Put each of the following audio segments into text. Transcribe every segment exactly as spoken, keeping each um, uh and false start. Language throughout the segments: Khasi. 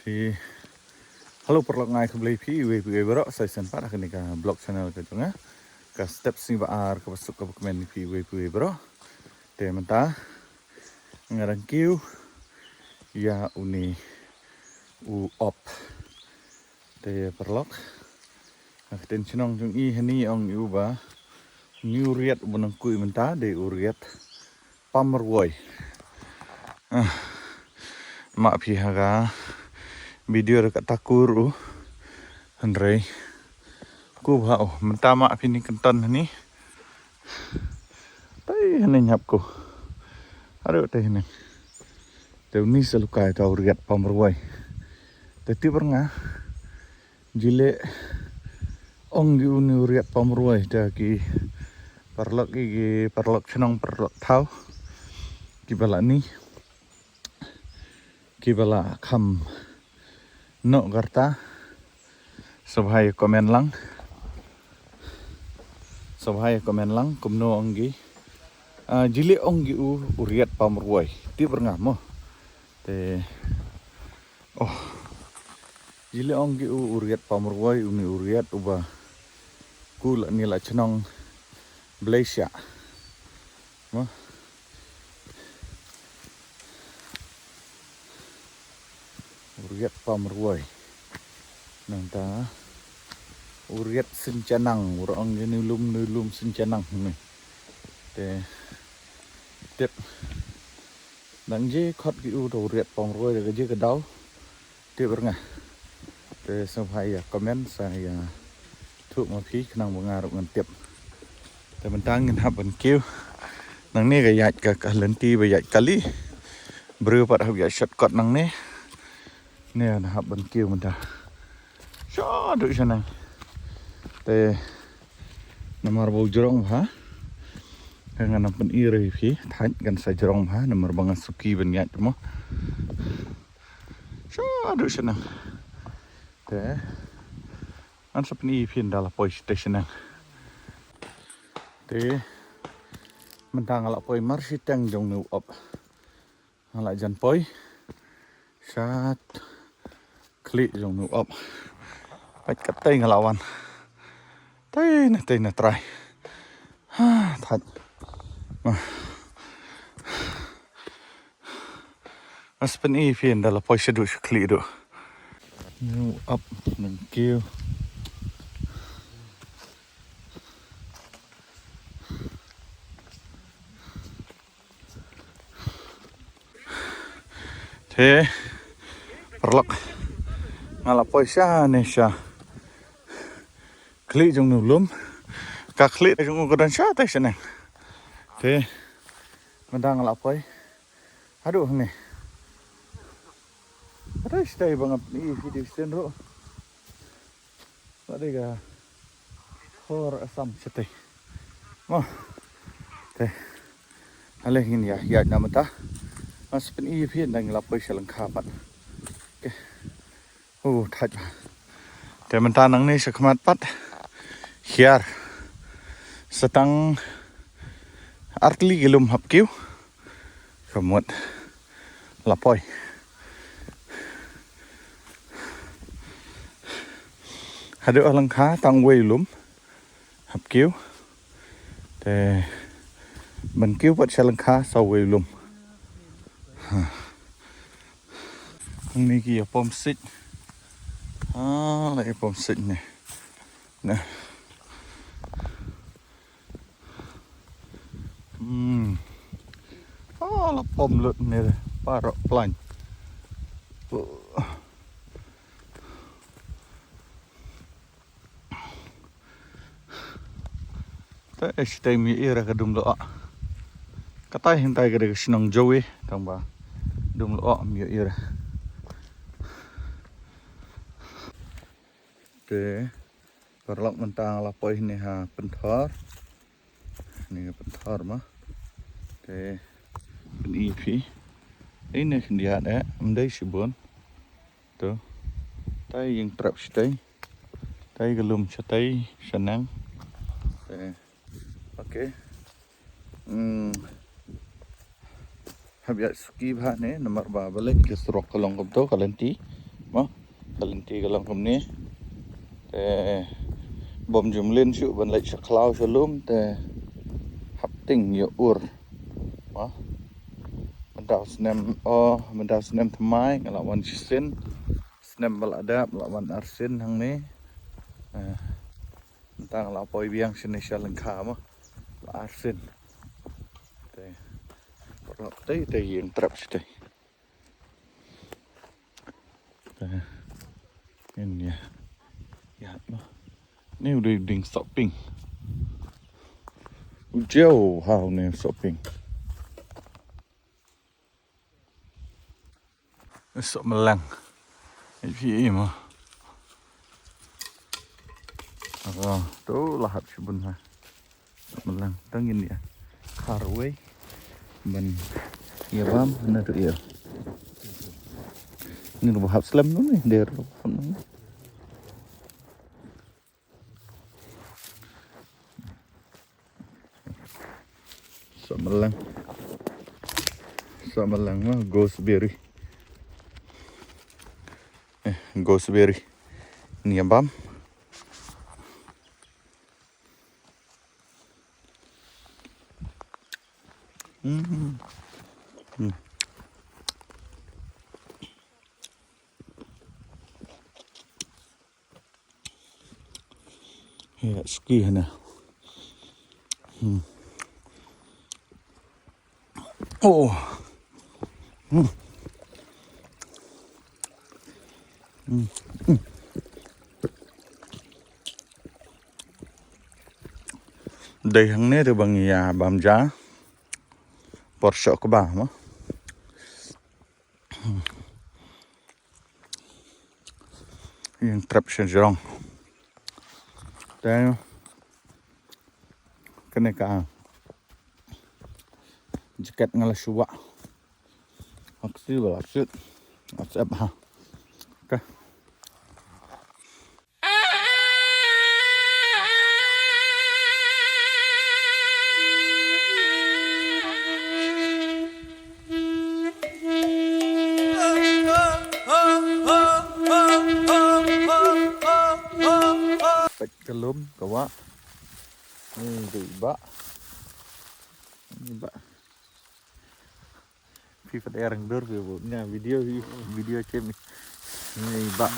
Hello paralok, nga ai khublei phi iwei pa iwei baroh sa shisien pat ha kane ka vlog channel ka jong nga. Ka step sngi ba ar kaba suk kaba kmen phi iwei pa iwei baroh. Te mynta nga dang kiew ïa une u op. Te paralok, ha ka ktien shnong jong i hani ong i u ba une u riat uba nang kiew mynta dei u riat pamrwoi. Ah, map phi ha ka video da ka takur u. Hynrei ku ba u mynta map phi ni kynton hani. Tei hani nyap ku. Aduh tei hani. Te uni sa lukai ta u riat pamrwoi. Te tip nga. Jileh ong ki uni u riat pamrwoi ta ki paralok ki, ki paralok shnong paralok thaw. Ki ba la ni. Ki ba la kham noh karta. Sa bha ïa comment lang. Sa bha ïa comment lang kumno ong ki. Ah, jileh ong ki u, u riat pamrwoi. Tip nga mo. Te oh. Jileh ong ki u, u riat pamrwoi, uni u riat uba ku la ni la chnong Malaysia. Mo. U riat pamrwoi. Nangta u riat syncanang, u ong ni lum ni lum syncanang ni. Te tip. Dang je khot ki u to u riat pamrwoi da ka je ka daw. Tip nga. Te sa bha ïa comment sa ïa thuh ma phi khnang ba nga ruh ngan tip. Te mynta ngin hap ban kiew. Nangne ka ïaid ka, ka lynti ba ïaid kali. Briew pat hap ïaid shortcut nangne. Ne ngan hap ban kiew mynta. Sha duh shaneng. Te namar ba u jrong bha. Te ngan nang pyni ïa phi thait kan sa jrong bha namar ba nga suki ban ïaid mo. Sha duh shaneng. Te ngan sa pyni ïa phi ynda la poi shatei shaneng. Te mynta nga la poi marshiteng jong une u op. Nga la jan poi sha khlieh jong une u op. Peit katei nga la wan. Tei na tei na trai. Ha, thait. Ma. Ngan sa pyni ïa phi ynda la poi shaduh sha khlieh duh. Une u op nang kiew. Te paralok, nga la poi shane sha khlieh jong une u lum. Ka khlieh jong u ka don shatei shaneng. Te mynta nga la poi haduh hangne. Haduh shatei ba nga pyni ïa phi dei shatei ruh. Ba dei ka hor Assam shatei. Mo. Te. Ale ngin ïa ïaid na mynta. Ngan sa pyni ïa phi ynda ngi la poi sha lyngkha pat. Okay. Oh, thait bha. Te mynta nangne sha khmat pat. Hiar. Sa tang artylli ki lum hap kiew. Ka mut la poi. Haduh ha lyngkha tang wei u lum hap kiew. Te ban kiew pat sha lyngkha sa wei u lum. Ha. Hangne ki ïa pom sik. Ah, la ïa pom sik ne. Ne. Hmm. Oh, la pom lut ne baroh plain. Te shatei ym ïohi re ka dum lyoh. Katai hangtai ka dei ka shnong Jowi tang ba dum lyoh ym ïohi re. Te paralok mynta nga la poi ne ha pynthor. Ni ka pynthor ma. Te pyni ïa phi. Ei ne khyndiat eh ym dei shibun. To. Tai ïing trep shatei. Tai ka lum shatei shaneng. Te. Okay. Hmm. Hap ïa suki bha ne namar ba balei ka surok ka long kumto ka lynti. Mo. Ka lynti ka long kumne. Te bym ju mlien shuh ban leit sha khlaw sha lum te hap ting ïa ur. Mo. Mynta u snem, oh, mynta u snem thymmai nga la wan shisien. Snem ba la dep la wan arsien hangne. Eh, mynta nga la poi biang shane sha lyngkha mo. La arsien. Te. Te te ïeng trep shatei. Te. Ïa. Ïa mo. Ni u dei ding shopping. U jeu ha u ne shopping. Sok melang. Ïa phi ïa mo. Aro, tu la hap shibun ha. Sok melang tang ïa ni. Khar wei. Ban ïa bam na tu ïa. Ni ruh hap slem nu ni der. Sok melang. Sok melang mo gooseberry. Eh, gooseberry. Ni bam. Hmm. Hmm. Ïa, suki hana. Hmm. Oh. Hmm. Hmm. Hmm. Dei hangne te ba ngi ïa bam ja. Por shoh kba mo. Ïeng trep sha jrong. Te kane ka jacket nga la shu wah. Ak si ba la sit. Ak sep ha. Okay. Peit ka lum ka wah. Ni dei ba. Ni ba. Phi pat ïa rang dur phi bu nya video hi, video chem. Ni ba.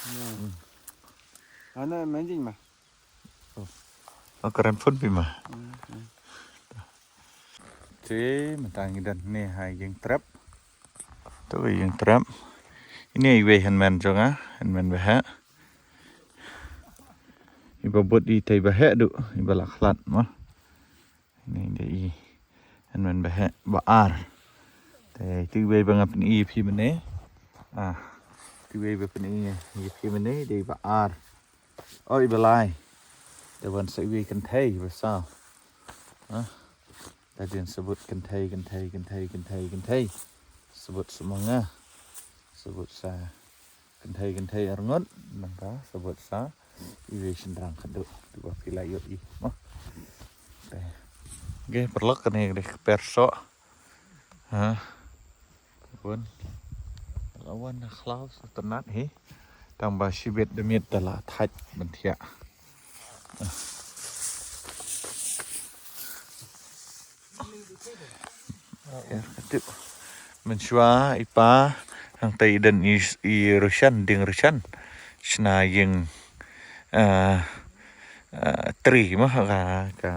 Hmm. Ana manjing ma. Oh. Oh, karen phone phi ma. Hmm, hmm. Te mynta ngi don ne ha ïing trep. Tu ïing trep. Ine iwei hynmen jong nga, hynmen ba heh. Iba bud i te ba heh du, iba la khlad ma. Ni dei i hynmen ba heh ba ar. Te tu iwei ba nga pyni ïa phi mynne. Ah, tu iwei ba pyni ïa phi mynne dei ba ar. Oh, iba lai. Te wan sa iwei kynthei ba saw. Ah. Te dien sa bud kynthei, kynthei, kynthei, kynthei, kynthei. Sa bud sa ma nga. Sa bud sa kynthei kynthei arngut, nangta sa bud sa iwei shynrang khadduh, tu ba phi la ïohi mo. Te. Okay, paralok kane ka dei ka per soh. Ha. Bun. La wan na khlaw sa tynat hi. Tang ba shibit da miet da la thait ban thiah. Ïa, ka tip. Mynshuwa i pa hangtei i don i, i ryshan, dieng ryshan. Shna ïing, eh, eh, tree ma, ka, ka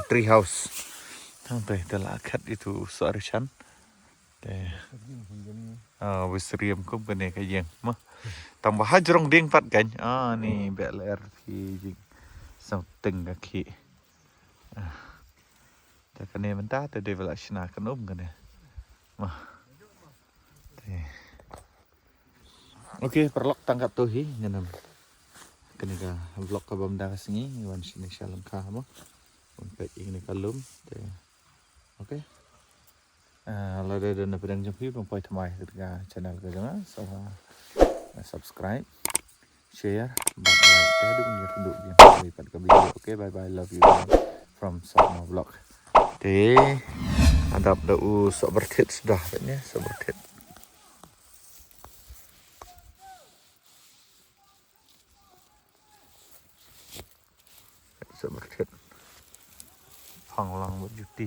tree house. Hangtei te la khat itu soh ryshan. Te. Ah, ba syriem kum kane ka ïing ma. Tang ba ha jrong dieng pat kan. Ah, ni beh lyer phi jing. Something ka khi. Ah. Te kane mynta te dei ba la shna kan um kane. Ma. Te. Okay, paralok tang katto hi ngan ym. Kane ka vlog ka bam da ka sngi, ngi wan shane sha lyngkha mo. Wan peit ïa kane ka lum. Te. Okay. Ah, lada don na pdeng jong phi ban poi thymmai ha ka channel ka jong nga, so, ah, subscribe, share, bad like, te haduh ban ïa kynduh ïa ka video. Okay, bye bye, love you all from Satma Vlog. Te, adap da u soh byrthit suda, katne, soh byrthit. Sa ba thied. Phang lang bad juti.